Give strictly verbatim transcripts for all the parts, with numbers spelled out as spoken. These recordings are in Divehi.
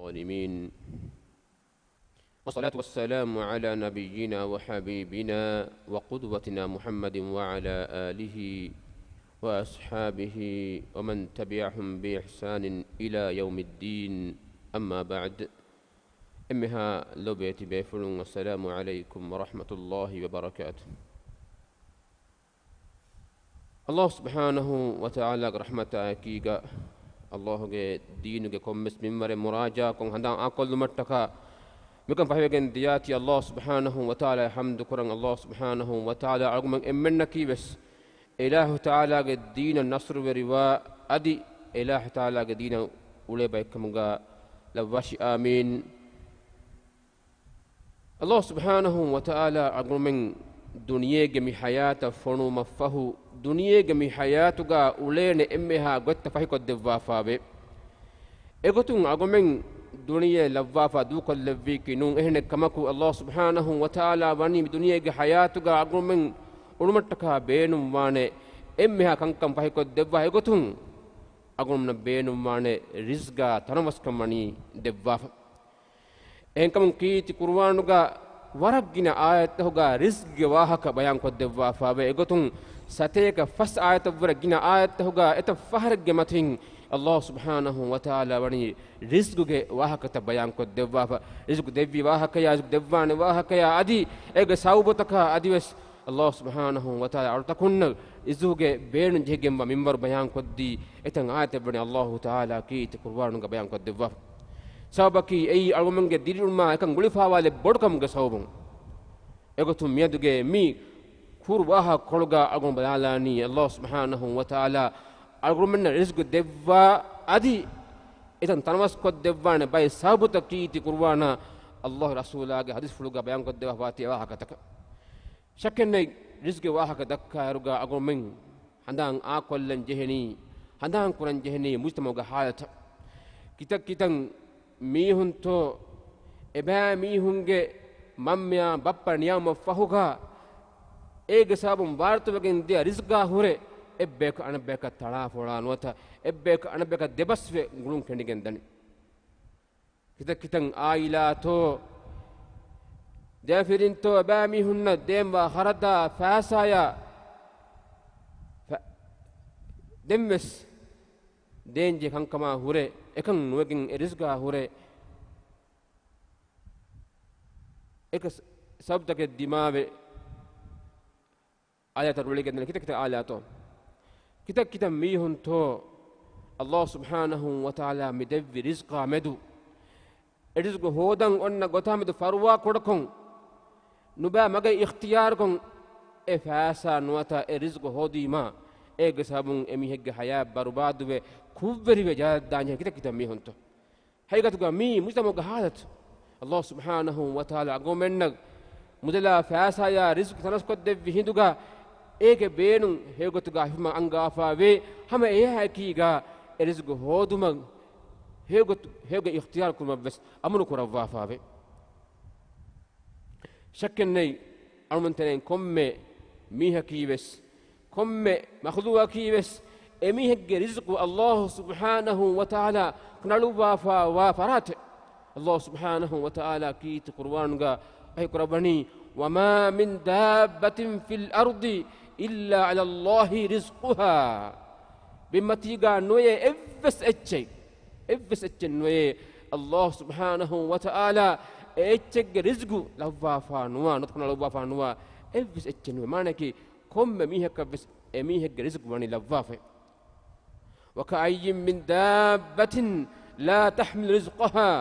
الظالمين. والصلاة والسلام على نبينا وحبيبنا وقدوتنا محمد وعلى آله وأصحابه ومن تبعهم بإحسان إلى يوم الدين. أما بعد. އެންމެހާ ލޮބުވެތި ބޭފުޅުން، السلام عليكم ورحمة الله وبركاته. ﷲ ސުބްޙާނަހޫ ވަތަޢާލާގެ ރަޙްމަތާއެކީގަ، ﷲގެ ދީނުގެ ކޮންމެސް މިންވަރެއް މުރާޖާކޮށް ހަނދާން އާކޮށްލުމަށްޓަކާ، މިކަން ފަހިވެގެން ދިޔާތީ ﷲ ސުބްޙާނަހޫ ވަތަޢާލާއަށް ޙަމްދު ކުރަން. ﷲ ސުބްޙާނަހޫ ވަތަޢާލާ އަޅުގަނޑުމެން އެންމެންނަކީވެސް އެލާހު ތަޢާލާގެ ދީނަށް ނަޞްރުވެރިވާ، އަދި އެލާހު ތަޢާލާގެ ދީނަށް އުޅޭ ބައެއްކަމުގަ ލައްވާށި. އާމީން. ﷲ ސުބްޙާނަހޫ ވަތަޢާލާ އަޅުގަނޑުމެން ދުނިޔޭގެ މި ޙަޔާތަށް ފޮނުވުމަށްފަހު، ދުނިޔޭގެ މި ޙަޔާތުގަ އުޅޭނެ އެންމެހާ ގޮތްތައް ފަހިކޮށްދެއްވާފާވޭ. އެގޮތުން އަޅުގަނޑުމެން ދުނިޔެ ލައްވާފާ ދޫކޮށްލެއްވީކީ ނޫން. އެހެނެއް ކަމަކު، ﷲ ސުބްޙާނަހޫ ވަތަޢާލާ ވަނީ މި ދުނިޔޭގެ ޙަޔާތުގަ އަޅުގަނޑުމެން އުޅުމަށްޓަކާ ބޭނުންވާނެ އެންމެހާ ކަންކަން ފަހިކޮށްދެއްވާ. އެގޮތުން އަޅުގަނޑުމެންނަށް ބޭނުންވާނެ ރިޒްގާ ތަނަވަސްކަން ވަނީ ދެއްވާފަ. އެހެންކަމުން ކީރިތި ޤުރުއާނުގަ ވަރަށް ގިނަ އާޔަތްތަކުގަ ރިޒްގުގެ ވާހަކަ ބަޔާންކޮށްދެއްވާފާވޭ. އެގޮތުން ސަތޭކަ ފަސް އާޔަތަށްވުރެ ގިނަ އާޔަތްތަކުގަ އެތައް ފަހަރެއްގެ މަތިން ﷲ ސުބްޙާނަހޫ ވަތަޢާލާ ވަނީ ރިޒްގުގެ ވާހަކަތައް ބަޔާންކޮށްދެއްވާފަ. ރިޒްގު ދެއްވި ވާހަކަޔާ، ރިޒްގު ދެއްވާނެ ވާހަކަޔާ އަދި އޭގެ ސަބަބުތަކާ އަދިވެސް ﷲ ސުބްޙާނަހޫ ވަތަޢާލާ އަޅުތަކުންނަށް ރިޒްގުގެ ބޭނުން ޖެހިގެންވާ މިންވަރު ބަޔާންކޮށްދީ އެތައް އާޔަތެއް ވަނީ ﷲ ތަޢާލާ ކީރިތި ޤުރުއާނުގަ ބަޔާންކޮށްދެއްވާފަ. ސަބަބަކީ އެއީ އަޅުގަނޑުމެންގެ ދިރިއުޅުމާ އެކަން ގުޅިފާވާލެއް ބޮޑުކަމުގެ ސަބަބުން. އެގޮތުން މިއަދުގެ މި ކުރު ވާހަކަކޮޅުގަ އަޅުގަނޑު ބަލާލާނީ ﷲ ސުބްޙާނަހޫ ވަތަޢާލާ އަޅުގަނޑުމެންނަށް ރިޒްގު ދެއްވާ އަދި އެތަން ތަނަވަސްކޮށްދެއްވާނެ ބައެއް ސަބަބުތައް ކީރިތި ޤުރުއާނާ ﷲ ރަސޫލާގެ ޙަދީޘްފުޅުގަ ބަޔާންކޮށްދެއްވާފާތީ ވާހަކަތަކަށް. ޝައްކެއްނެތް، ރިޒްގުގެ ވާހަކަ ދައްކާއިރުގަ އަޅުގަނޑުމެން ހަނދާން އާކޮށްލަން ޖެހެނީ، ހަނދާން ކުރަން ޖެހެނީ މުޖްތަމަޢުގެ ޙާލަތަށް. ކިތައް ކިތައް މީހުންތޯ އެބައިމީހުންގެ މަންމަޔާ ބައްޕަ ނިޔަމަށްފަހުގަ އޭގެ ސަބަބުން ވާރިތުވެގެން ދިޔަ ރިޒްގާ ހުރެ އެއްބަޔަކު އަނެއްބަޔަކަށް ތަޅާފޮޅާ ނުވަތަ އެއްބަޔަކު އަނެއްބަޔަކަށް ދެބަސްވެ ގުޅުން ކެނޑިގެން ދަނީ. ކިތައް ކިތައް އާއިލާތޯ ދެއަތްފިރިންތޯ އެބައިމީހުންނަށް ދޭންވާ ޚަރަދާ ފައިސާޔާ ފަ-، ދެންވެސް ދޭންޖެހޭ ކަންކަމާ ހުރެ އެކަން ނުވެގެން އެ ރިޒްގާ ހުރެ އެކަ ސަބަބުތަކެއް ދިމާވެ އާޔަތަށް ރުޅިގެންދަނީ. ކިތައް ކިތައް އާއިލާތޯ، ކިތައް ކިތައް މީހުންތޯ ﷲ ސުބްޙާނަހޫ ވަތަޢާލާ މި ދެއްވި ރިޒްޤާ މެދު އެ ރިޒްޤު ހޯދަން އޮންނަ ގޮތާ މެދު ފަރުވާ ކުޑަކޮށް، ނުބައި މަގެއް އިޚްތިޔާރުކޮށް، އެ ފައިސާ ނުވަތަ އެ ރިޒްޤު ހޯދީމާ އޭގެ ސަބަބުން އެ މީހެއްގެ ޙަޔާތް ބަރުބާދުވެ ކުށްވެރިވެ ޖަހައްދާންޖެހޭ ކިތައް ކިތައް މީހުންތޯ. ހަގީގަތުގަ މީ މުޖްތަމަޢުގެ ޙާލަތު. ﷲ ސުބްޙާނަހޫ ވަތަޢާލާ އަޅުގަނޑުމެންނަށް މުދަލާ ފައިސާޔާ ރިޒްޤު ތަނަވަސްކޮށްދެއްވި ހިނދުގަ އޭގެ ބޭނުން ހެޔޮގޮތުގަ ހިފުމަށް އަންގާފާވޭ. ހަމަ އެއާއެކީގަ އެ ރިޒްޤު ހޯދުމަށް ހެޔޮގޮތު، ހެޔޮގޮތް އިޚްތިޔާރު ކުރުމަށްވެސް އަމުރު ކުރައްވާފާވޭ. ޝައްކެއްނެތް، އަޅުގަނޑުމެން ތެރެއިން ކޮންމެ މީހަކީވެސް، ކޮންމެ މަޚްލޫޤަކީވެސް، އެމީހެއްގެ ރިޒްޤު ﷲ ސުބްޙާނަހޫ ވަތަޢާލާ ކަނޑައަޅުއްވާފާވާ ފަރާތެއް. ﷲ ސުބްޙާނަހޫ ވަތަޢާލާ ކީރިތި ޤުރުއާނުގަ ވަޙީކުރައްވަނީ، وما من دابة في الأرض إلا على الله رزقها. ބިންމަތީގަ ނުވެޔޭ އެއްވެސް އެއްޗެއް، އެއްވެސް އެއްޗެއް ނުވެޔޭ، ﷲ ސުބްޙާނަހޫ ވަތަޢާލާ އެ އެއްޗެއްގެ ރިޒްޤު ލައްވާފާ ނުވާ، ނުތަ ކަނޑައަޅުއްވާފާ ނުވާ އެއްވެސް އެއްޗެއް ނުވޭ. މާނައަކީ، ކޮންމެ މީހަކަށްވެސް އެމީހެއްގެ ރިޒްޤު ވަނީ ލައްވާފައި. وكأين من دابة لا تحمل رزقها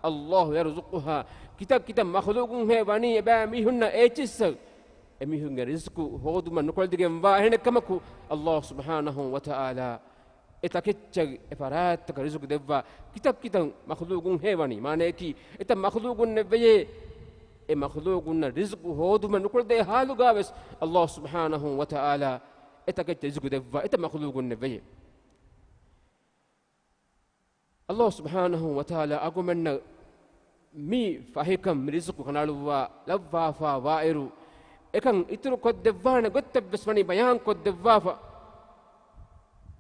الله يرزقها. ކިތައް ކިތައް މަޚްލޫޤުންހޭ ވަނީ އެބައިމީހުންނަށް އޭޗިއްސަށް އެމީހުންގެ ރިޒްޤު ހޯދުމަށް ނުކުޅެދިގެންވާ. އެހެނެއްކަމަކު، ﷲ ސުބްޙާނަހޫ ވަތަޢާލާ އެ ތަކެއްޗަށް އެ ފަރާތްތަކަށް ރިޒުގު ދެއްވާ ކިތައް ކިތައް މަޚްލޫޤުން ހޭވަނީ. މާނަޔަކީ، އެތައް މަޚްލޫޤުންނެއް ވެޔޭ، އެ މަޚްލޫޤުންނަށް ރިޒުގު ހޯދުމަށް ނުކުޅެދޭ ޙާލުގާވެސް، ﷲ ސުބްޙާނަހޫ ވަތަޢާލާ އެ ތަކެއްޗަށް ރިޒުގު ދެއްވާ، އެތައް މަޚްލޫޤުންނެއް ވެޔޭ. ﷲ ސުބްޙާނަހޫ ވަތަޢާލާ އަޅުގަނޑުމެންނަށް މި ފަހިކަން މި ރިޒުގު ކަނޑައަޅުއްވާ ލައްވާފާ ވާއިރު، އެކަން އިތުރު ކޮށްދެއްވާނެ ގޮތްތައް ވެސް ވަނީ ބަޔާން ކޮށްދެއްވާފަ.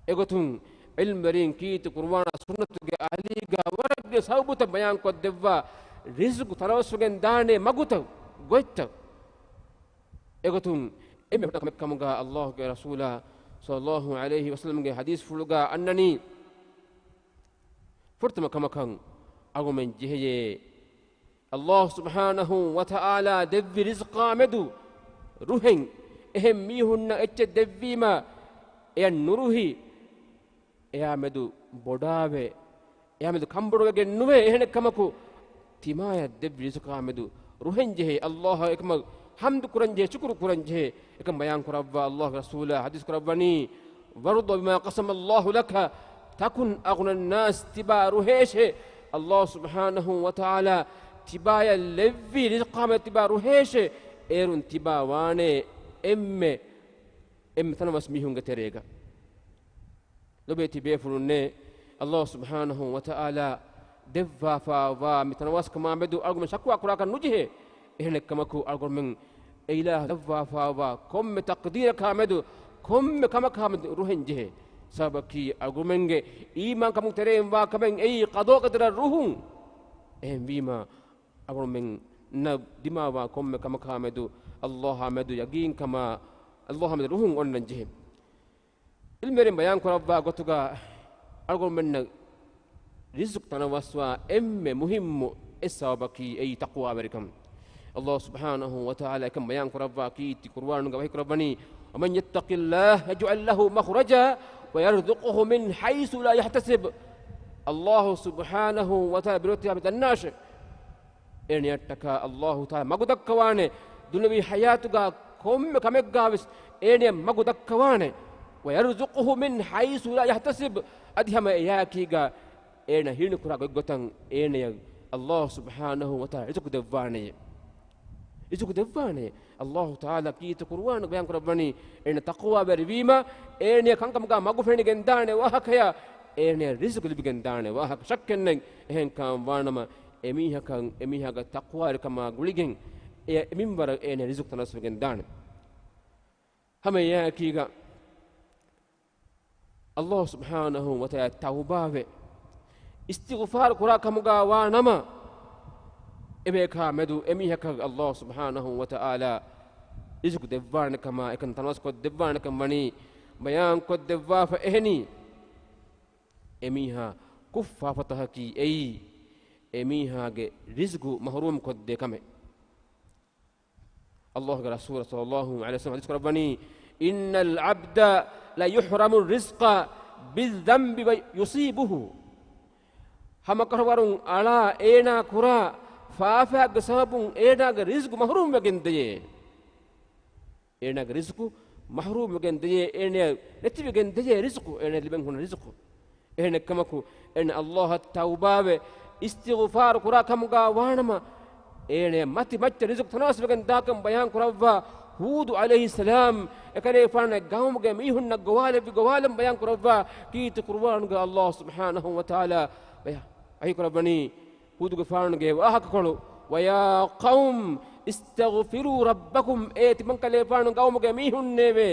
އެގޮތުން ޢިލްމުވެރީން ކީރިތި ޤުރުއާނާ ސުންނަތުގެ އަލީގާ ވަރަށްގެ ސަބަބުތައް ބަޔާންކޮށްދެއްވާ ރިޒުޤު ތަނަވަސްވެގެން ދާނެ މަގުތައް ގޮތްތައް. އެގޮތުން އެންމެ ހުރިހާ ކަމެއް ކަމުގާ ﷲ ގެ ރަސޫލާ ޞައްލަﷲ ޢަލައިހި ވަސައްލަމްގެ ޙަދީޘްފުޅުގާ އަންނަނީ، ފުރަތަމަ ކަމަކަށް އަޅުގަނޑުމެން ޖެހެޔޭ ﷲ ސުބްޙާނަހޫ ވަތަޢާލާ ދެއްވި ރިޒްޤާ މެދު ރުހެން، އެހެން މީހުންނަށް އެއްޗެއް ދެއްވީމަ އެޔަށް ނުރުހި، އެޔާ މެދު ބޮޑާވެ، އެޔާ މެދު ކަންބޮޑުވެގެން ނުވޭ. އެހެނެއް ކަމަކު، ތިމާޔަށް ދެއްވި ރިޒުޤާ މެދު ރުހެން ޖެހޭ، ﷲ އަށް އެކަމަށް ޙަމްދު ކުރަން ޖެހޭ، ޝުކުރު ކުރަން ޖެހޭ. އެކަން ބަޔާން ކުރައްވާ ﷲ ގެ ރަސޫލާ ޙަދީޘް ކުރައްވަނީ، "وارض بما قسم الله لك تكن أغنى الناس." ތިބާ ރުހޭށޭ، ﷲ ސުބްޙާނަހޫ ވަތަޢާލާ ތިބާޔަށް ލެއްވި ރިޒްޤާ މެދު ތިބާ ރުހޭށޭ، އޭރުން ތިބާ ވާނޭ އެންމެ، އެންމެ ތަނަވަސް މީހުންގެ ތެރޭގަ. ލޮބޭ ތިބޭފުޅުންނޭ، ﷲ ސުބްޙާނަހޫ ވަތަޢާލާ ދެއްވާފާވާ މި ތަނަވަސްކަމާ މެދު އަޅުގަނޑުމެން ޝަކުވާ ކުރާކަށް ނުޖެހޭ. އެހެނެއްކަމަކު، އަޅުގަނޑުމެން އެ އިލާހު ދެއްވާފާވާ ކޮންމެ ތަޤްދީރަކާ މެދު، ކޮންމެ ކަމަކާ މެދު ރުހެން ޖެހޭ. ސަބަބަކީ، އަޅުގަނޑުމެންގެ އީމާންކަމުގެ ތެރެއިން ވާ ކަމެއް އެއީ ޤަޟާ ޤަދަރަށް ރުހުން. އެހެންވީމަ، އަޅުގަނޑުމެންނަށް ދިމާވާ ކޮންމެ ކަމަކާ މެދު، ﷲ އާ މެދު ޔަޤީންކަމާ، ﷲ އާ މެދު ރުހުން އޮންނަން ޖެހޭ. ޢިލްމުވެރިން ބަޔާން ކުރައްވާ ގޮތުގަ، އަޅުގަނޑުމެންނަށް ރިޒުޤު ތަނަވަސްވާ އެންމެ މުހިއްމު އެއް ސަބަބަކީ އެއީ ތަޤްވާވެރިކަން. ﷲ ސުބްޙާނަހޫ ވަތަޢާލާ އެކަން ބަޔާން ކުރައްވާ ކީރިތި ޤުރުއާނުގަ ވަޙީ ކުރައްވަނީ، "ومن يتق الله يجعل له مخرجا ويرزقه من حيث لا يحتسب." ﷲ ސުބްޙާނަހޫ ވަތަޢާލާ ބިރުވެތި ހަމަ ދަންނާށެ. އޭނަޔަށްޓަކާ ﷲ ތަޢާލާ މަގު ދައްކަވާނެ، ދުނިޔަވީ ޙަޔާތުގަ ކޮންމެ ކަމެއްގަވެސް އޭނަޔަށް މަގު ދައްކަވާނެ. "ويرزقه من حيث لا يحتسب." އަދި ހަމަ އެޔާއެކީގަ އޭނަ ހީނުކުރާ ގޮތްގޮތަށް އޭނަޔަށް ﷲ ސުބްޙާނަހޫ ވަތަޢާލާ ރިޒުޤު ދެއްވާނެ. ރިޒުޤު ދެއްވާނެ. ﷲ ތަޢާލާ ކީރިތި ޤުރުއާނުގަ ބަޔާން ކުރައްވަނީ، އޭނަ ތަޤްވާވެރިވީމަ، އޭނަޔަށް ކަންކަމުގަ މަގު ފެނިގެން ދާނެ ވާހަކަޔާ، އޭނަޔަށް ރިޒުޤު ލިބިގެން ދާނެ ވާހަކަ. ޝައްކެއްނެތް. އެހެންކަން ވާނަމަ، އެމީހަކަށް، އެމީހާގެ ތަޤްވާވެރިކަމާ ގުޅިގެން އެ، އެ މިންވަރަށް އޭނަ ރިޒުޤު ތަނަވަސްވެގެން ދާނެ. ހަމަ އެއާއެކީގަ ﷲ ސުބްޙާނަހޫ ވަތަޢާލާ ތައުބާވެ، އިސްތިޣްފާރު ކުރާ ކަމުގަ ވާ ނަމަ، އެބަޔަކާ މެދު އެމީހަކަށް ﷲ ސުބްޙާނަހޫ ވަތަޢާލާ ރިޒުޤު ދެއްވާނެ ކަމާ، އެކަން ތަނަވަސް ކޮށްދެއްވާނެ ކަން ވަނީ ބަޔާން ކޮށްދެއްވާފަ އެހެނީ. އެމީހާ ކުށް ފާފަތަކަކީ އެއީ، އެމީހާގެ ރިޒުޤު މަޙްރޫމް ކޮށްދޭ ކަމެއް. ﷲ ގެ ރަސޫލާ ޞައްލަﷲ ޢަލައިހި ވަސައްލަމަ ޙަދީޘް ކުރައްވަނީ، "إن العبد ليحرم الرزق بالذنب يصيبه." ހަމަކަށަވަރުން އަޅާ އޭނާ ކުރާ ފާފައިގެ ސަބަބުން އޭނާގެ ރިޒުޤު މަޙްރޫމް ވެގެން ދެޔޭ. އޭނާގެ ރިޒުޤު މަޙްރޫމް ވެގެން ދެޔޭ، އޭނަޔަށް ނެތިވެގެން ދެޔޭ ރިޒުޤު، އޭނަޔަށް ލިބެން ހުންނަ ރިޒުޤު. އެހެނެއްކަމަކު، އޭނަ ﷲ އަށް ތައުބާވެ، އިސްތިޣްފާރު ކުރާ ކަމުގަ ވާނަމަ، އޭނަޔަށް މަތި މައްޗަށް ރިޒުޤު ތަނަވަސްވެގެން ދާކަން ބަޔާން ކުރައްވާ ހޫދު ޢަލައިހިއްސަލާމް، އެކަލޭފާނާ ގައުމުގެ މީހުންނަށް ގޮވާލެއްވި ގޮވާލަން ބަޔާން ކުރައްވާ ކީރިތި ޤުރުއާނުގަ ﷲ ސުބްޙާނަހޫ ވަތަޢާލާ ބަޔާ، ވަޙީ ކުރައްވަނީ، ހޫދުގެފާނުގެ ވާހަކަކޮޅު، "ويا قوم استغفروا ربكم." އޭ ތިމަން ކަލޭފާނު ގައުމުގެ މީހުންނޭވެ!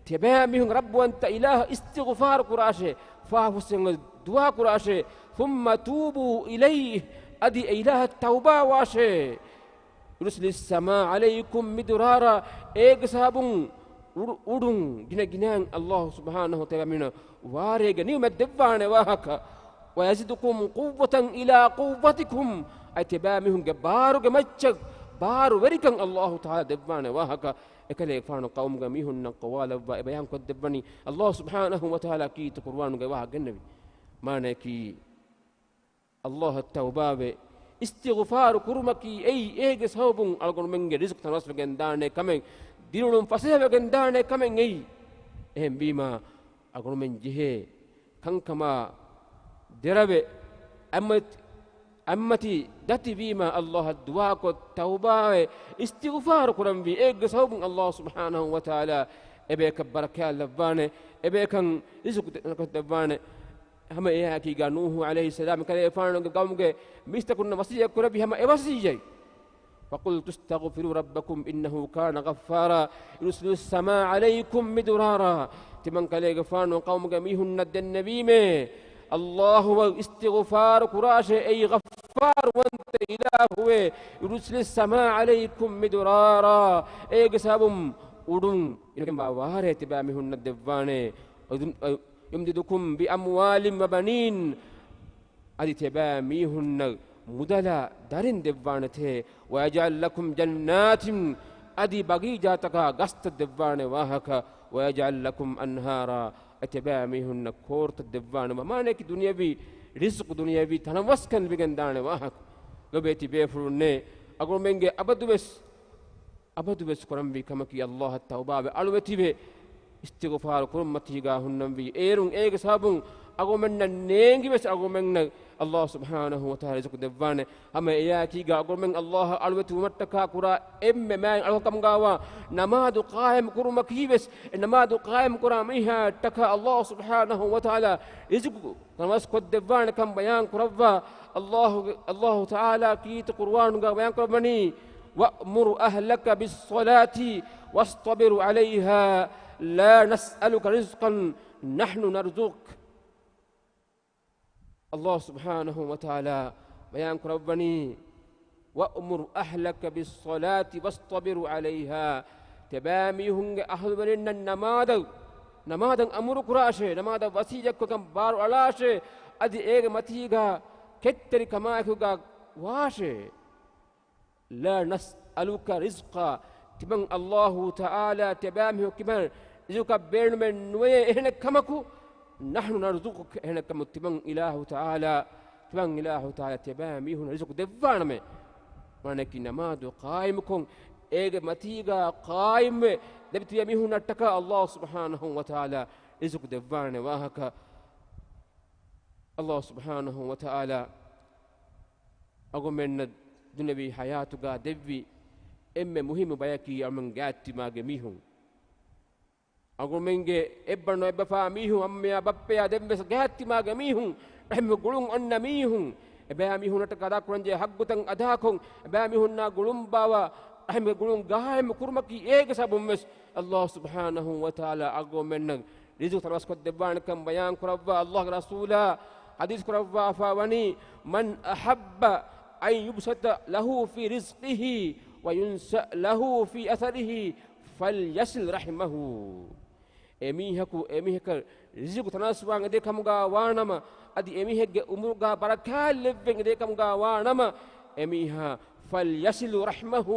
ތިބާމީހުން ރައްބުވަންތަ އިލާހަށް އިސްތިޣްފާރު ކުރާށޭ، ފާފަ ފުއްސެން ދުޢާ ކުރާށޭ، ثم توبوا إليه، އަދި އެ އިލާހަށް ތައުބާވާށޭ. يرسل السماء عليكم مدرارا، އޭގެ ސަބަބުން އުޑު، އުޑުން ގިނަ ގިނައިން ﷲ ސުބްޙާނަހޫ ވަތަޢާލާ މިނަށް ވާރޭގެ ނިޢުމަތް ދެއްވާނެ ވާހަކަ. ويزدكم قوة إلى قوتكم، އަދި ތިބާމީހުންގެ ބާރުގެ މައްޗަށް ބާރުވެރިކަން ﷲ ތަޢާލާ ދެއްވާނެ ވާހަކަ. އެކަލޭފާނު ޤައުމުގެ މީހުންނަށް ގޮވާލައްވާ އެ ބަޔާން ކޮށްދެއްވަނީ، ﷲ ސުބްޙާނަހޫ ވަތަޢާލާ ކީރިތި ޤުރުއާނުގައި ވާހަކަ ގެންނެވި މާނަޔަކީ، ﷲ އަށް ތައުބާވެ، އިސްތިޣްފާރު ކުރުމަކީ އެއީ، އޭގެ ސަބަބުން އަޅުގަނޑުމެންގެ ރިޒުޤު ތަނަވަސްވެގެން ދާނެ ކަމެއް، ދިރިއުޅުން ފަސޭހަވެގެން ދާނެ ކަމެއް އެއީ. އެހެންވީމާ، އަޅުގަނޑުމެން ޖެހޭ ކަންކަމާ ދެރަވެ، އަތްމަތި، އަތްމަތި ދަތިވީމަ، ﷲ އަށް ދުޢާކޮށް، ތައުބާވެ، އިސްތިޣްފާރު ކުރަންވީ. އޭގެ ސަބަބުން ﷲ ސުބްޙާނަހޫ ވަތަޢާލާ އެބަޔަކަށް ބަރަކާތް ލައްވާނެ، އެބަޔަކަށް ރިޒުޤު ދެ، ދެއްވާނެ. ހަމަ އެއާއެކީގަ ނޫޙު ޢަލައިހިއްސަލާމް ކަލޭފާނުގެ ގައުމުގެ މީސްތަކުންނަށް ވަޞިއްޔަތް ކުރެއްވި ހަމަ އެ ވަޞިއްޔަތް. فقلت استغفروا ربكم إنه كان غفارا يرسل السماء عليكم مدرارا. ތިމަން ކަލޭގެފާނު ޤައުމުގެ މީހުންނަށް ދެންނެވީމޭ، ﷲ އަށް އިސްތިޣުފާރު ކުރާށޭ، އެއީ ޣައްފާރުވަންތަ އިލާހުވޭ، يُرْسِلِ السَّمَاءَ عَلَيْكُم مِّدْرَارًا، އޭގެ ސަބަބުން އުޑުން އިރުގެންވާ ވާހަރޭ ތިބާ މީހުންނަށް ދެއްވާނެ، وَيُمْدِدْكُم بِأَمْوَالٍ وَبَنِينَ، އަދި ތިބާ މީހުންނަށް މުދަލާ ދަރިން ދެއްވާނެތޭ، وَيَجْعَل لَّكُمْ جَنَّاتٍ، އަދި ބަގީޖާތަކާ ގަސްތައް ދެއްވާނެ ވާހަކަ، وَيَجْعَل لَّكُمْ أَنْهَارًا، އަދި ތިބާ މީހުންނަށް ކޯރުތައް ދެއްވާނެ ވާ، މާނައަކީ ދުނިޔަވީ ރިޒުޤު، ދުނިޔަވީ ތަނަވަސްކަން ލިބިގެން ދާނެ ވާހަކަ. ލޮބޭ ތިބޭފުޅުންނޭ، އަޅުގަނޑުމެންގެ އަބަދުވެސް އަބަދުވެސް ކުރަންވީ ކަމަކީ، ﷲ އަށް ތައުބާވެ އަޅުވެތިވެ، އިސްތިޣުފާރު ކުރުންމަތީގާ ހުންނަންވީ. އޭރުން އޭގެ ސަބަބުން އަޅުގަނޑުމެންނަށް ނޭނގިވެސް އަޅުގަނޑުމެންނަށް ﷲ ސުބްޙާނަހޫ ވަތަޢާލާ ރިޒުޤު ދެއްވާނެ. ހަމަ އެއާއެކީގާ އަޅުގަނޑުމެން ﷲ އަށް އަޅުވެތިވުމަށްޓަކާ ކުރާ އެންމެ މާތް އަޅުކަމުގާވާ ނަމާދު ޤާއިމް ކުރުމަކީވެސް، އެ ނަމާދު ޤާއިމް ކުރާ މީހާއަށްޓަކާ ﷲ ސުބްޙާނަހޫ ވަތަޢާލާ ރިޒުޤު ތަނަވަސްކޮށްދެއްވާނެކަން ބަޔާން ކުރައްވާ. ﷲ، ﷲ ތަޢާލާ ކީރިތި ޤުރުއާނުގަ ބަޔާން ކުރައްވަނީ، وَأْمُرْ أَهْلَكَ بِالصَّلَاةِ وَاصْطَبِرْ عَلَيْهَا لَا نَسْأَلُكَ رِزْقًا نَحْنُ نَرْزُقُكَ. ﷲ ސުބްޙާނަހޫ ވަތަޢާލާ ބަޔާން ކުރައްވަނީ، وَأْمُرْ أَهْلَكَ بِالصَّلَاةِ وَاصْطَبِرْ عَلَيْهَا، ތިބާ މީހުންގެ އަހުލުވެރިންނަށް ނަމާދަށް، ނަމާދަށް އަމުރު ކުރާށޭ، ނަމާދަށް ވަޞިއްޔަތްކޮށްކަން ބާރު އަޅާށޭ، އަދި އޭގެ މަތީގާ ކެތްތެރިކަމާއެކުގާ ވާށޭ. لَا نَسْأَلُكَ رِزْقًا، ތިމަން ﷲ ތަޢާލާ ތިބާމީހުން ކިބަން ރިޒުޤަށް ބޭނުމެއް ނުވޭ އެހެނެއް ކަމަކު، نَحْنُ نَرْزُقُكَ، އެހެނެއް ކަމަކު ތިމަން އިލާހު ތަޢާލާ، ތިމަން އިލާހު ތަޢާލާ ތިބާމީހުން ރިޒުޤު ދެއްވާނަމޭ. މާނައަކީ ނަމާދު ޤާއިމުކޮށް، އޭގެ މަތީގާ ޤާއިމްވެ ލެބިތިބޭ މީހުންނަށްޓަކާ ﷲ ސުބްޙާނަހޫ ވަތަޢާލާ ރިޒުޤު ދެއްވާނެ ވާހަކަ. ﷲ ސުބްޙާނަހޫ ވަތަޢާލާ އަޅުގަނޑުމެންނަށް ދުނިޔަވީ ޙަޔާތުގާ ދެއްވި އެންމެ މުހިއްމު ބަޔަކީ އަޅުގަނޑުމެން ގާތްތިމާގެ މީހުން. އަޅުގަނޑުމެންގެ އެއްބަނޑު އެއްބަފާ މީހުން، އަންމަޔާ ބައްޕަޔާ ދެންވެސް ގާތްތިމާގެ މީހުން، ރަޙިމުގެ ގުޅުން އޮންނަ މީހުން، އެބައިމީހުންނަށްޓަކާ އަދާކުރަންޖެހޭ ޙައްޤުތައް އަދާކޮށް، އެބައިމީހުންނާ ގުޅުން ބާވާ، ރަޙިމުގެ ގުޅުން ޤާއިމު ކުރުމަކީ އޭގެ ސަބަބުންވެސް ﷲ ސުބްޙާނަހޫ ވަތަޢާލާ އަޅުގަނޑުމެންނަށް ރިޒުޤު ތަނަވަސްކޮށްދެއްވާނެކަން ބަޔާން ކުރައްވާ. ﷲގެ ރަސޫލާ ޙަދީޘް ކުރައްވާފާ ވަނީ، مَنْ أَحَبَّ أَنْ يُبْسَطَ لَهُ فِي رِزْقِهِ وَيُنْسَأَ لَهُ فِي أَثَرِهِ فَلْيَصِلْ رَحِمَهُ. އެމީހަކު އެމީހަކަށް ރިޒުޤު ތަނަވަސްވާން އެދޭ ކަމުގާ ވާނަމަ، އަދި އެމީހެއްގެ އުމުރުގާ ބަރަކާތް ލެއްވެން އެދޭ ކަމުގާ ވާނަމަ، އެމީހާ، فَلْيَصِلْ رَحِمَهُ،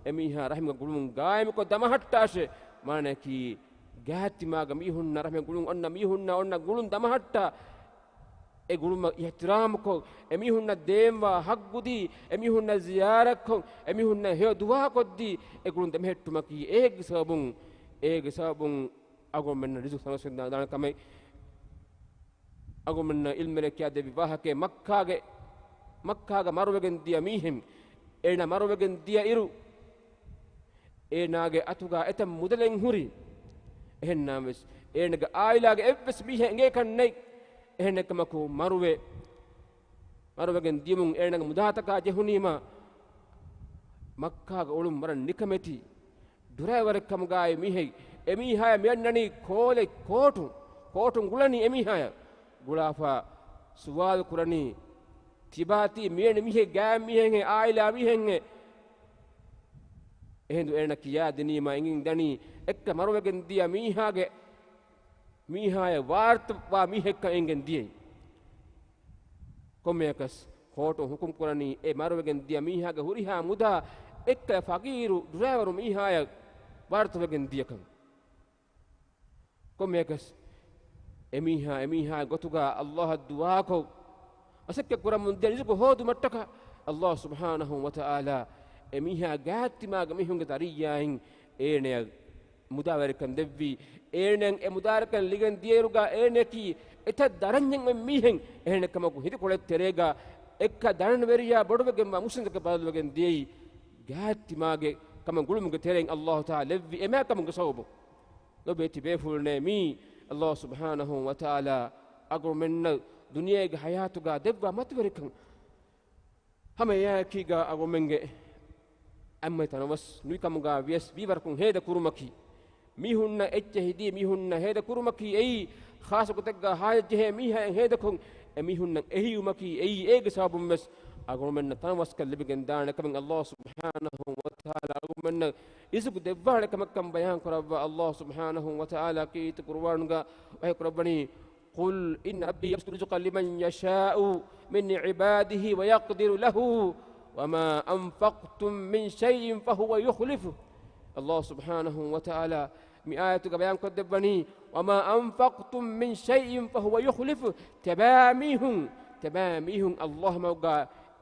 އެމީހާ ރަޙިމުގެ ގުޅުން ޤާއިމުކޮށް ދަމަހައްޓާށޭ. މާނައަކީ، ގާތްތިމާގެ މީހުންނާ، ރަޙިމުގެ ގުޅުން އޮންނަ މީހުންނާ އޮންނަ ގުޅުން ދަމަހައްޓާ، އެ ގުޅުމަށް އިޙްތިރާމުކޮށް، އެމީހުންނަށް ދޭންވާ ޙައްޤުދީ، އެމީހުންނަށް ޒިޔާރަތްކޮށް، އެމީހުންނަށް ހެޔޮ ދުޢާކޮށްދީ، އެ ގުޅުން ދެމެހެއްޓުމަކީ އޭގެ ސަބަބުން، އޭގެ ސަބަބުން އަޅުގަނޑުމެންނަށް ރިޒުޤު ތަނަވަސްކޮށްދާނެ ކަމެއް. އަޅުގަނޑުމެންނަށް ޢިލްމުވެރިން ކިޔާދެއްވި ވާހަކައެއް، މައްކާގެ، މައްކާގަ މަރުވެގެން ދިޔަ މީހެއް، އޭނަ މަރުވެގެން ދިޔަ އިރު، އޭނާގެ އަތުގާ އެތައް މުދަލެއް ހުރި. އެހެންނާމަވެސް، އޭނަގެ ޢާއިލާގެ އެއްވެސް މީހެއް އެނގޭކަށް ނެތް. އެހެނެއްކަމަކު، މަރުވެ، މަރުވެގެން ދިޔުމުން އޭނަގެ މުދާތަކާ ޖެހުނީމަ، މައްކާގަ އުޅުން ވަރަށް ނިކަމެތި ޑްރައިވަރެއްކަމުގާއި މީހެއް، އެމީހާޔަށް މިއަންނަނީ ކޯލެއް، ކޯޓުން، ކޯޓުން ގުޅަނީ އެމީހާޔަށް. ގުޅާފާ ސުވާލު ކުރަނީ، ތިބާތީ މިއެނި މީހެއް، ގާތް މީހެއްހޭ، ޢާއިލާ މީހެއްހޭ؟ އެހިނދު އޭނަ ކިޔާދިނީމަ އެނގިން ދަނީ، އެއްކަ މަރުވެގެން ދިޔަ މީހާގެ، މީހާޔަށް ވާރިތުވާ މީހެއްކަން އެނގެން ދިޔައީ. ކޮންމެއަކަސް ކޯޓުން ޙުކުމް ކުރަނީ އެ މަރުވެގެން ދިޔަ މީހާގެ ހުރިހާ މުދާ އެއްކަލަ ފަގީރު ޑްރައިވަރު މީހާޔަށް ވާރިތުވެގެން ދިޔަކަން. ކޮންމެއަކަސް އެމީހާ، އެމީހާ ގޮތުގަ ﷲ އަށް ދުޢާކޮށް، މަސައްކަތް ކުރަމުން ދިޔަ ރިޒުޤު ހޯދުމަށްޓަކާ، ﷲ ސުބްޙާނަހޫ ވަތަޢާލާ އެމީހާ ގާތްތިމާގެ މީހުންގެ ޒަރީޢާއިން އޭނަޔަށް މުދާވެރިކަން ދެއްވީ. އޭނަޔަށް އެ މުދާވެރިކަން ލިބިގެން ދިޔައިރުގަ އޭނަޔަކީ އެތައް ދަރަންޏެއް އޮތް މީހެއް. އެހެނެއްކަމަކު، ހިނދުކޮޅެއް ތެރޭގަ އެއްކަ ދަރަނިވެރިޔާ ބޮޑުވެގެންވާ މުސްލިމްތަކެއް ބަދަލުވެގެން ދިޔައީ ގާތްތިމާގެ ކަމަށް ގުޅުމުގެ ތެރެއިން ﷲ ތަޢާލާ ލެއްވި އެ މާތްކަމުގެ ސަބަބުން. ލޮބޭ ތިބޭފުޅުންނޭ، މީ ﷲ ސުބްޙާނަހޫ ވަތަޢާލާ އަޅުގަނޑުމެންނަށް ދުނިޔޭގެ ޙަޔާތުގަ ދެއްވާ މަތިވެރިކަން. ހަމަ އެއާއެކީގަ އަޅުގަނޑުމެންގެ އަތްމަތި ތަނަވަސް ނުވިކަމުގަ ވިޔަސް ވީވަރަކުން ހޭދަ ކުރުމަކީ، މީހުންނަށް އެއްޗެހި ދީ މީހުންނަށް ހޭދަކުރުމަކީ އެއީ، ޚާއްޞަ ގޮތެއްގަ ހާޖަތްޖެހޭ މީހާއަށް ހޭދަކޮށް އެ މީހުންނަށް އެހީވުމަކީ އެއީ، އޭގެ ސަބަބުން ވެސް އަޅުގަނޑުމެންނަށް ތަނަވަސްކަން ލިބިގެން ދާނެ ކަމެއް ﷲ ސުބްޙާނަހޫ ވަތަޢާލާ އަޅުގަނޑުމެންނަށް ރިޒުޤު ދެއްވާނެ ކަމަށްކަން ބަޔާން ކުރައްވާ. ﷲ ސުބްޙާނަހޫ ވަތަޢާލާ ކީރިތި ޤުރުއާނުގަ ވަޙީ ކުރައްވަނީ، قل إن ربي يبسط الرزق لمن يشاء من عباده ويقدر له وما أنفقتم من شيء فهو يخلفه. ﷲ ސުބްޙާނަހޫ ވަތަޢާލާ މި އާޔަތުގަ ބަޔާންކޮށްދެއްވަނީ، وما أنفقتم من شيء فهو يخلفه. ތިބާމީހުން، ތިބާމީހުން ﷲ މަގުގަ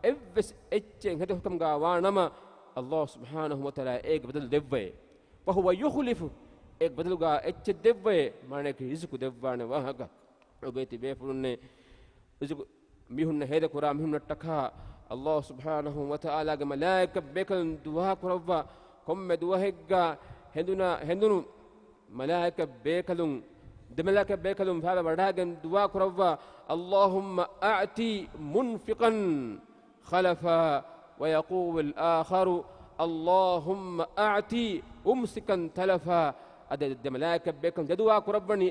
އެއްވެސް އެއްޗެއް ހެދިފަ ކަމުގަ ވާނަމަ، ﷲ ސުބްޙާނަހޫ ވަތަޢާލާ އޭގެ ބަދަލު ދެއްވައޭ. فهو يخلفه. އޭގެ ބަދަލުގަ އެއްޗެއް ދެއްވައޭ، މާނައަކީ ރިޒުޤު ދެއްވާނެ ވާހަކަ. ލޮބުވެތި ބޭފުޅުންނޭ، ރިޒުޤު މީހުންނަށް ހޭދަކުރާ މީހުންނަށްޓަކާ ﷲ ސުބްޙާނަހޫ ވަތަޢާލާގެ މަލާއިކަ ބޭކަލުން ދުޢާ ކުރައްވާ. ކޮންމެ ދުވަހެއްގަ ހެނދުނާ، ހެނދުނު މަލާއިކަ ބޭކަލުން، ދެ މަލާއިކަ ބޭކަލުން ފާބަ ވަޑާގެން ދުޢާ ކުރައްވާ، اللهم أعط منفقا خلفا ويقول الآخر اللهم أعط ممسكا تلفا. އަދި ދެ މަލާއިކަ ބޭކަލުން ދެ ދުޢާ ކުރައްވަނީ.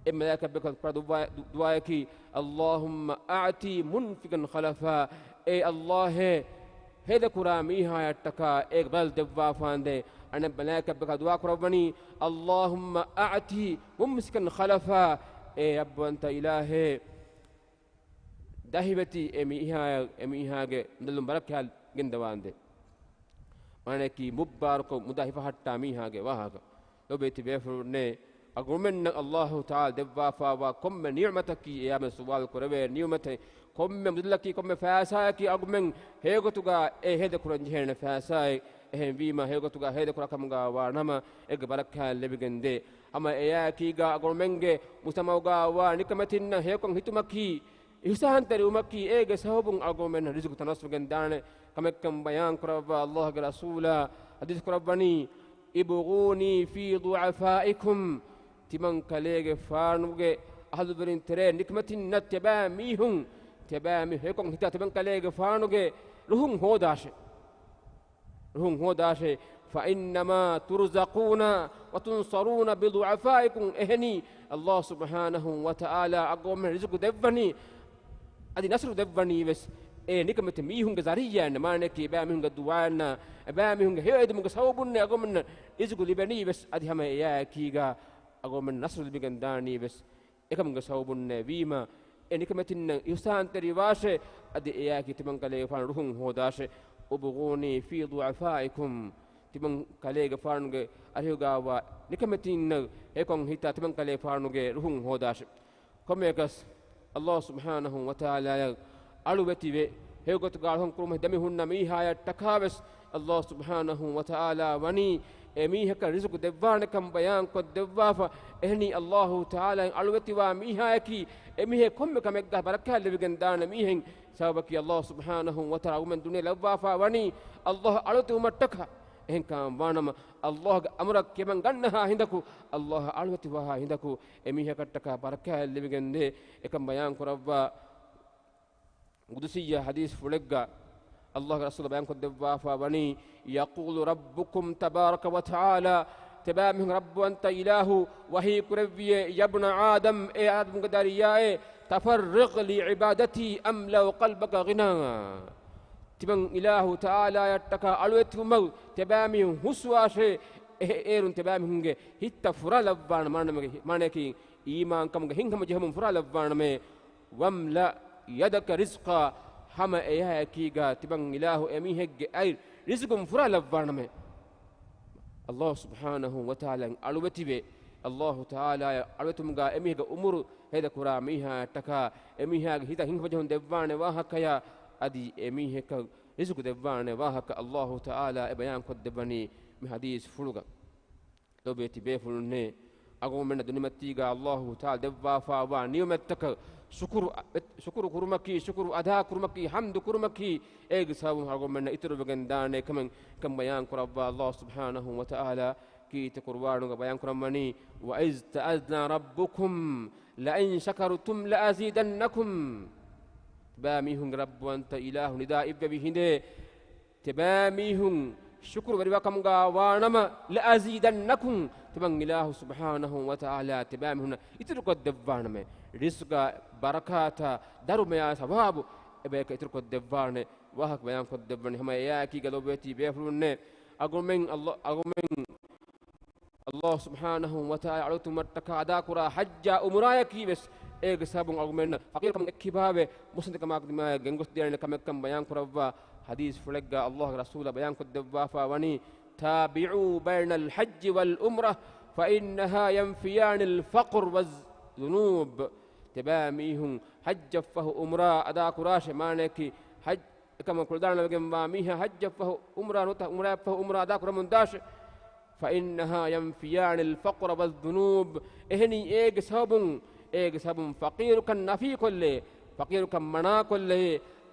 އެއް މަލާއިކަ ބޭކަލުން ކުރާ ދުޢާ، ދު-، ދުޢާއަކީ، اللهم أعط منفقا خلفا. އޭ ﷲ، ހޭދަކުރާ މީހާޔަށްޓަކާ އޭގެ ބަދަލު ދެއްވާފާނދޭ. އަނެއް މަލާއިކަ ބޭކަލުން ދުޢާ ކުރައްވަނީ، اللهم أعط ممسكا خلفا. އޭ ރައްބުވަންތަ އިލާހޭ، ދަހިވެތި އެ މީހާޔަށް، އެ މީހާގެ މުދަލުން ބަރަކާތް ގެންދަވާނދޭ. މާނައަކީ މުއްބާރުކޮށް މުދާ ހިފަހައްޓާ މީހާގެ ވާހަކަ. ލޮބުވެތި ބޭފުޅުންނޭ، އަޅުގަނޑުމެންނަށް ﷲ ތަޢާލާ ދެއްވާފާވާ ކޮންމެ ނިޢުމަތަކީ އެޔާމެން ސުވާލު ކުރެވޭ ނިޢުމަތެއް. ކޮންމެ މުދަލަކީ ކޮންމެ ފައިސާއަކީ އަޅުގަނޑުމެން ހެޔޮގޮތުގަ އެ ހޭދަކުރަން ޖެހޭނެ ފައިސާއެއް. އެހެންވީމަ ހެޔޮގޮތުގަ ހޭދަކުރާ ކަމުގަ ވާނަމަ އޭގެ ބަރަކާތް ލިބިގެންދޭ. ހަމަ އެއާއެކީގަ އަޅުގަނޑުމެންގެ މުޖްތަމަޢުގަ ވާ ނިކަމެތިންނަށް ހެޔޮކޮށް ހިތުމަކީ، އިޙްސާންތެރިވުމަކީ އޭގެ ސަބަބުން އަޅުގަނޑުމެންނަށް ރިޒުޤު ތަނަވަސްވެގެން ދާނެ ކަމެއްކަން ބަޔާން ކުރައްވާ. ﷲގެ ރަސޫލާ ޙަދީޘް ކުރައްވަނީ، ابغوني في ضعفائكم. ތިމަން ކަލޭގެފާނުގެ އަހުލުވެރިން ތެރޭ ނިކަމެތިންނަށް ތިބާ މީހުން، ތިބާ މީ ހެޔޮކޮށް ހިތާ ތިމަން ކަލޭގެފާނުގެ ރުހުން ހޯދާށޭ. ރުހުން ހޯދާށޭ. فإنما ترزقون وتنصرون بضعفائكم. އެހެނީ، ﷲ ސުބްޙާނަހޫ ވަތަޢާލާ އަޅުގަނޑުމެން ރިޒުޤު ދެއްވަނީ، އަދި ނަޞްރު ދެއްވަނީ ވެސް އެ ނިކަމެތި މީހުންގެ ޒަރީޢާއިން. މާނައަކީ އެބައިމީހުންގެ ދުޢާއިންނާ، އެބައިމީހުންގެ ހެޔޮއެދުމުގެ ސަބަބުންނޭ އަޅުގަނޑުމެންނަށް ރިޒުޤު ލިބެނީ ވެސް، އަދި ހަމަ އެއާއެކީގަ އަޅުގަނޑުމެން ނަޞްރު ލިބިގެން ދާނީ ވެސް އެކަމުގެ ސަބަބުންނޭ. ވީމަ އެ ނިކަމެތިންނަށް އިޙްސާންތެރިވާށޭ، އަދި އެއާއެކީ ތިމަން ކަލޭގެފާނު ރުހުން ހޯދާށޭ. ابغوني في ضعفائكم. ތިމަން ކަލޭގެފާނުގެ އަރިހުގައިވާ ނިކަމެތިންނަށް ހެޔޮކޮށް ހިތާ ތިމަން ކަލޭގެފާނުގެ ރުހުން ހޯދާށޭ. ކޮންމެއަކަސް، ﷲ ސުބްޙާނަހޫ ވަތަޢާލާއަށް އަޅުވެތިވެ، ހެޔޮގޮތުގަ އަޅުކަން ކުރުމަށް ދެމިހުންނަ މީހާޔަށްޓަކާވެސް، ﷲ ސުބްޙާނަހޫ ވަތަޢާލާ ވަނީ އެމީހަކަށް ރިޒުޤު ދެއްވާނެކަން ބަޔާންކޮށްދެއްވާފަ. އެހެނީ، ﷲ ތަޢާލާއަށް އަޅުވެތިވާ މީހާޔަކީ އެމީހެއް ކޮންމެ ކަމެއްގަ ބަރަކާތް ލިބިގެން ދާނެ މީހެއް. ސަބަބަކީ، ﷲ ސުބްޙާނަހޫ ވަތަޢާލާ އަޅުގަނޑުމެން ދުނިޔެ ލައްވާފަ ވަނީ ﷲ އަޅުވެތިވުމަށްޓަކާ. އެހެންކަމަށް ވާނަމަ، ﷲގެ އަމުރަށް ކިބަން ގަންނަހާ ހިނދަކު، ﷲ އަޅުވެތިވާ ހިނދަކު، އެމީހަކަށްޓަކާ ބަރަކާތް ލިބިގެންދޭ. އެކަން ބަޔާން ކުރައްވާ ޤުދުސިއްޔާ ޙަދީޘްފުޅެއްގަ، ﷲގެ ރަސޫލާ ބަޔާންކޮށްދެއްވާފަ ވަނީ، يقول ربكم تبارك وتعالى، ތިބާމީހުން ރައްބުވަންތަ އިލާހު ވަޙީ ކުރެއްވިއޭ، يا ابن آدم، އޭ އާދަމުގެ ދަރިޔާއޭ، تفرغ لعبادتي أملأ قلبك غنى. ތިމަން އިލާހު ތަޢާލާޔަށްޓަކާ އަޅުވެތިވުމަށް ތިބާމީހުން ހުސްވާށޭ، އެ-، އޭރުން ތިބާމީހުންގެ ހިތްތައް ފުރާލައްވާނަމޭ، މާނައަކީ، މާނައަކީ، އީމާންކަމުގެ ހިތްހަމަޖެހުމުން ފުރާލައްވާނަމޭ. واملأ يدك رزقا، ހަމަ އެއާއެކީގަ ތިމަން އިލާހު އެމީހެއްގެ އަތް ރިޒުގުން ފުރާލައްވާނަމޭ. ﷲ ސުބްޙާނަހޫ ވަތަޢާލާއަށް އަޅުވެތިވެ، ﷲ ތަޢާލާއަށް އަޅުވެތުމުގަ އެމީހެއްގެ އުމުރު ހޭދަކުރާ މީހާއަށްޓަކާ އެމީހާގެ ހިތަށް ހިތްހަމަޖެހުން ދެއްވާނެ ވާހަކަޔާ، އަދި އެމީހަކަށް ރިޒުގު ދެއްވާނެ ވާހަކަ ﷲ ތަޢާލާ އެ ބަޔާންކޮށްދެއްވަނީ މި ޙަދީޘްފުޅުގަ. ލޮބުވެތި ބޭފުޅުންނޭ، އަޅުގަނޑުމެންނަށް ދުނިޔެމަތީގަ ﷲ ތަޢާލާ ދެއްވާފަވާ ނިޢުމަތްތަކަށް ޝުކުރު، ޝުކުރު ކުރުމަކީ، ޝުކުރު އަދާކުރުމަކީ، ޙަމްދު ކުރުމަކީ، އޭގެ ސަބަބުން އަޅުގަނޑުމެންނަށް އިތުރުވެގެން ދާނެ ކަމެއް، ކަން ބަޔާން ކުރައްވާ ﷲ ސުބްޙާނަހޫ ވަތަޢާލާ ކީރިތި ޤުރުއާނުގަ ބަޔާން ކުރައްވަނީ، وإذ تأذن ربكم لئن شكرتم لأزيدنكم. ތިބާމީހުންގެ ރައްބުވަންތަ އިލާހު ނިދާ އިއްވެވި ހިނދޭ، ތިބާމީހުން ޝުކުރުވެރިވާކަމުގާ ވާނަމަ، لأزيدنكم، ތިމަން އިލާހު ސުބްޙާނަހު ވަތަޢާލާ ތިބާމީހުންނަށް އިތުރުކޮށްދެއްވާނަމޭ. ރިޒްގާ ބަރަކާތާ، ދަރުމަޔާ ސަވާބު އެބަޔަކަށް އިތުރުކޮށްދެއްވާނެ ވާހަކަ ބަޔާންކޮށްދެއްވަނީ. ހަމަ އެއާއެކީގަ ލޮބުވެތި ބޭފުޅުންނޭ، އަޅުގަނޑުމެން އައްލާ، އަޅުގަނޑުމެން އައްލާހު ސުބްޙާނަހު ވަތަޢާލާ އަޅުވެތިވުމަށްޓަކާ އަދާކުރާ ޙައްޖާ ޢުމްރާއަކީވެސް އޭގެ ސަބަބުން އަޅުގަނޑުމެންނަށް ފަޤީރުކަމުން އެއްކިބާވެ، މުއްސަނދިކަމާ ދިމާއަށް ގެންގޮސްދޭނެ ކަމެއްކަން ބަޔާންކުރައްވާ ޙަދީޘްފުޅެއްގާ އައްލާހުގެ ރަސޫލާ ބަޔާންކޮށްދެއްވާފާ ވަނީ، تابعوا بين الحج والعمرة فإنها ينفيان الفقر والذنوب. ތިބާމީހުން ޙައްޖަށްފަހު ޢުމްރާ އަދާކުރާށޭ، މާނައަކީ ޙައްޖް އެކަމަށް ކުޅަދާނަވެގެންވާ މީހާ ޙައްޖަށްފަހު ޢުމްރާ ނުވަތަ ޢުމްރާއަށްފަހު ޢުމްރާ އަދާކުރަމުންދާށޭ. فإنها ينفيان الفقر والذنوب. އެހެނީ އޭގެ ސަބަބުން، އޭގެ ސަބަބުން ފަޤީރުކަން ނަފީކޮށްލޭ، ފަޤީރުކަން މަނާކޮށްލޭ،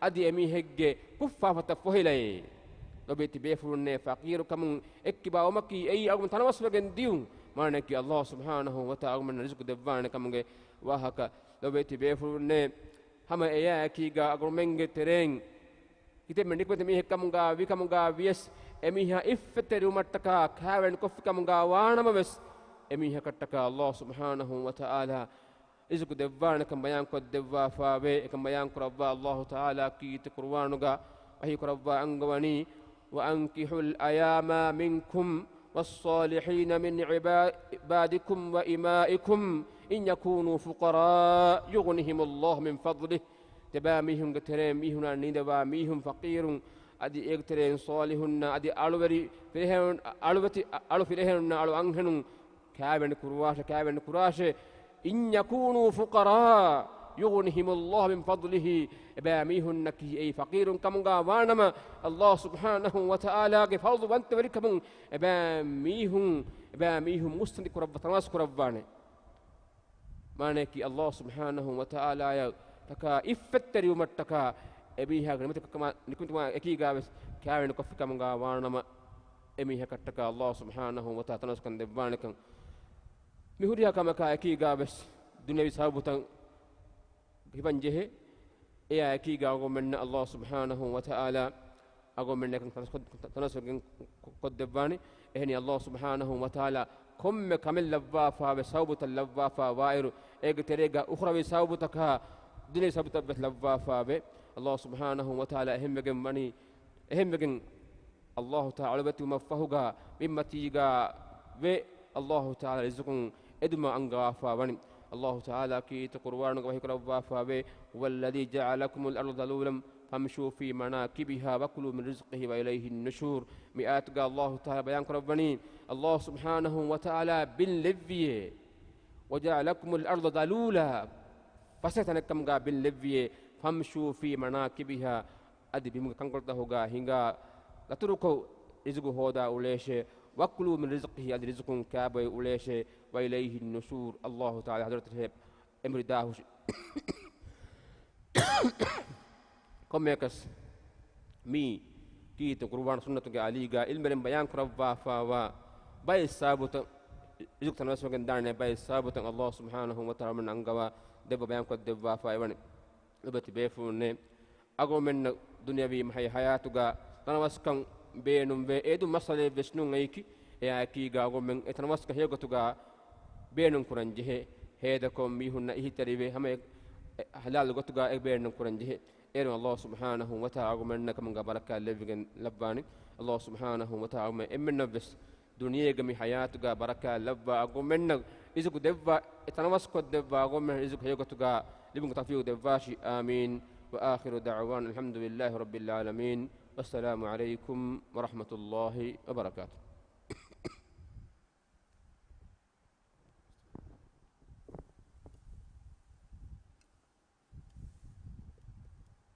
އަދި އެމީހެއްގެ ކުށްފާފަތައް ފޮހިލައޭ. ލޮބުވެތި ބޭފުޅުންނޭ، ފަޤީރުކަމުން އެއްކިބާވުމަކީ އެއީ އަޅުގަނޑު ތަނަވަސްވެގެން ދިޔުން. މާނައަކީ އައްލާހު ސުބްޙާނަހު ވަތަޢާލާ އަޅުގަނޑުމެންނަށް ރިޒުޤު ދެއްވާނެ ކަމުގެ ވާހަކަ. ލޮބުވެތި ބޭފުޅުންނޭ، ހަމަ އެއާއެކީގާ އަޅުގަނޑުމެންގެ ތެރެއިން ކިތަންމެ ނިކުމެތި މީހެއްކަމުގާ ވިކަމުގާ ވިޔަސް، އެމީހާ އިއްފަތްތެރިވުމަށްޓަކާ ކާވެނިކޮށްފިކަމުގާ ވާނަމަވެސް، އެމީހަކަށްޓަކާ އައްލާހު ސުބްޙާނަހު ވަތަޢާލާ ރިޒުޤު ދެއްވާނެކަން ބަޔާންކޮށްދެއްވާފާވޭ. އެކަން ބަޔާންކުރައްވާ އައްލާހު ތަޢާލާ ކީރިތި ޤުރުއާނުގާ ވަޙީކުރައްވާ އަންގަވަނީ، وأنكحوا الأيامى منكم والصالحين من عبا-، عبادكم وإمائكم إن يكونوا فقراء يغنهم الله من فضله. ތިބާމީހުންގެ ތެރެއިން މީހުންނާ ނިނދަވާ މީހުން ފަޤީރުން، އަދި އޭގެ ތެރެއިން ޞާލިޙުންނާ، އަދި އަޅުވެރި ފިރިހެނުން، އަޅުވެތި، އަޅު ފިރިހެނުންނާ އަޅު އަންހެނުން ކާވެނި ކުރުވާށޭ، ކާވެނި ކުރާށޭ. إن يكونوا فقراء يغنهم الله من فضله. އެބައިމީހުންނަކީ އެއީ ފަޤީރުން ކަމުގާ ވާނަމަ، އައްލާހު ސުބްޙާނަހު ވަތަޢާލާގެ ފަޟްލުވަންތަވެރިކަމުން އެބައިމީހުން، އެބައިމީހުން މުއްސަނދި ކުރައްވާ، ތަނަވަސް ކުރައްވާނެ. މާނައަކީ، އައްލާހު ސުބްޙާނަހު ވަތަޢާލާއަށްޓަކާ އިއްފަތްތެރިވުމަށްޓަކާ އެމީހާގެ ނިކުމެތިކަމާ، ނިކުމެތިކަމާ އެކީގާވެސް ކާވެނިކޮށްފި ކަމުގާ ވާނަމަ، އެމީހަކަށްޓަކާ އައްލާހު ސުބްޙާނަހު ވަތަޢާލާ ތަނަވަސްކަން ދެއްވާނެކަން. މި ހުރިހާ ކަމަކާ އެކީގާވެސް ދުނިޔަވީ ސަބަބުތައް ހިފަން ޖެހޭ. އެއާ އެކީގާ އަޅުގަނޑުމެންނަށް އައްލާހު ސުބްޙާނަހު ވަތަޢާލާ އަޅުގަނޑުމެންނަކަށް ތަނަވަސް ކޮށް، ތަނަވަސް ކޮށްދެއްވާނެ. އެހެނީ އައްލާހު ސުބްޙާނަހު ވަތަޢާލާ ކޮންމެ ކަމެއް ލައްވާފާވެ، ސަބަބުތައް ލައްވާފާ ވާއިރު، އޭގެ ތެރޭގަ އުޚްރަވީ ސަބަބުތަކާ ދުނިޔަވީ ސަބަބުތައްވެސް ލައްވާފާވެ. އައްލާހު ސުބްޙާނަހު ވަތަޢާލާ އެހެންވެގެން ވަނީ، އެހެންވެގެން އައްލާހު ތަޢާލާ އަޅުވެތިވުމަށްފަހުގާ މިންމަތީގާ ވެ، އައްލާހު ތަޢާލާ ރިޒުޤުން އެދުމަށް އަންގަވާފާ ވަނީ. އައްލާހު ތަޢާލާ ކީރިތި ޤުރުއާނުގަ ވަޙީކުރައްވާފާވޭ، هو الذي جعل لكم الأرض ذلولا فامشوا في مناكبها وكلوا من رزقه وإليه النشور. މި އާޔަތުގަ އައްލާހު ތަޢާލާ ބަޔާން ކުރައްވަނީ، އައްލާހު ސުބްޙާނަހު ވަތަޢާލާ ބިން ލެއްވިޔޭ، وجعل لكم الأرض ذلولا، ފަސޭހަ ތަނެއްކަމުގަ ބިން ލެއްވިޔޭ، فامشوا في مناكبها، އަދި ބިމުގެ ކަންކޮޅުތަކުގަ ހިނގާ ދަތުރުކޮށް ރިޒުގު ހޯދާ އުޅޭށޭ، وكلوا من رزقه، އަދި ރިޒުޤުން ކާބޮއި އުޅޭށޭ، وإليه النشور، އައްލާހު ތަޢާލާ ޙަޟްރަތަށް އެމިރި ދާހުށި. ކޮންމެއަކަސް މީ ކީރިތި ޤުރުއާން ސުންނަތުގެ އަލީގަ ޢިލްމުވެރިން ބަޔާން ކުރައްވާފާވާ ބައެއް ސަބަބުތައް، ރިޒުޤު ތަނަވަސްވެގެން ދާނެ ބައެއް ސަބަބުތައް އައްލާހު ސުބްޙާނަހު ވަތަޢާލާ އަންގަވާ ދެއްވަ ބަޔާންކޮށްދެއްވާފައި ވަނީ. ލޮބުވެތި ބޭފުޅުންނޭ، އަޅުގަނޑުމެންނަށް ދުނިޔަވީ މަހެ ޙަޔާތުގަ ތަނަވަސްކަން ބޭނުންވޭ. އެދު މައްސަލައެއްވެސް ނޫން އެއީކީ. އެއާއެކީގަ އަޅުގަނޑުމެން އެ ތަނަވަސްކަން ހެޔޮގޮތުގަ ބޭނުން ކުރަން ޖެހޭ. ހޭދަކޮށް މީހުންނަށް އެހީތެރިވެ ހަމަ އެ ޙަލާލު ގޮތުގަ އެ ބޭނުން ކުރަން ޖެހޭ. އޭރުން އައްލާހު ސުބްޙާނަހު ވަތަޢާލާ އަޅުގަނޑުމެންނަށް ކަމުގަ ބަރަކާތް ލެއްވިގެން ލައްވާނެ. އައްލާހު ސުބްޙާނަހު ވަތަޢާލާ އެންމެންނަށްވެސް ދުނިޔޭގަ މި ޙަޔާތުގަ ބަރަކާތް ލައްވާ، އަޅުގަނޑުމެންނަށް ރިޒުޤު ދެއްވާ، އެ ތަނަވަސްކޮށްދެއްވާ، އަޅުގަނޑުމެން ރިޒުޤު ހެޔޮގޮތުގަ ލިބުމުގެ ތައުފީޤު ދެއްވާށި. އާމީން. وآخر دعوانا الحمد لله رب العالمين. والسلام عليكم ورحمة الله وبركاته.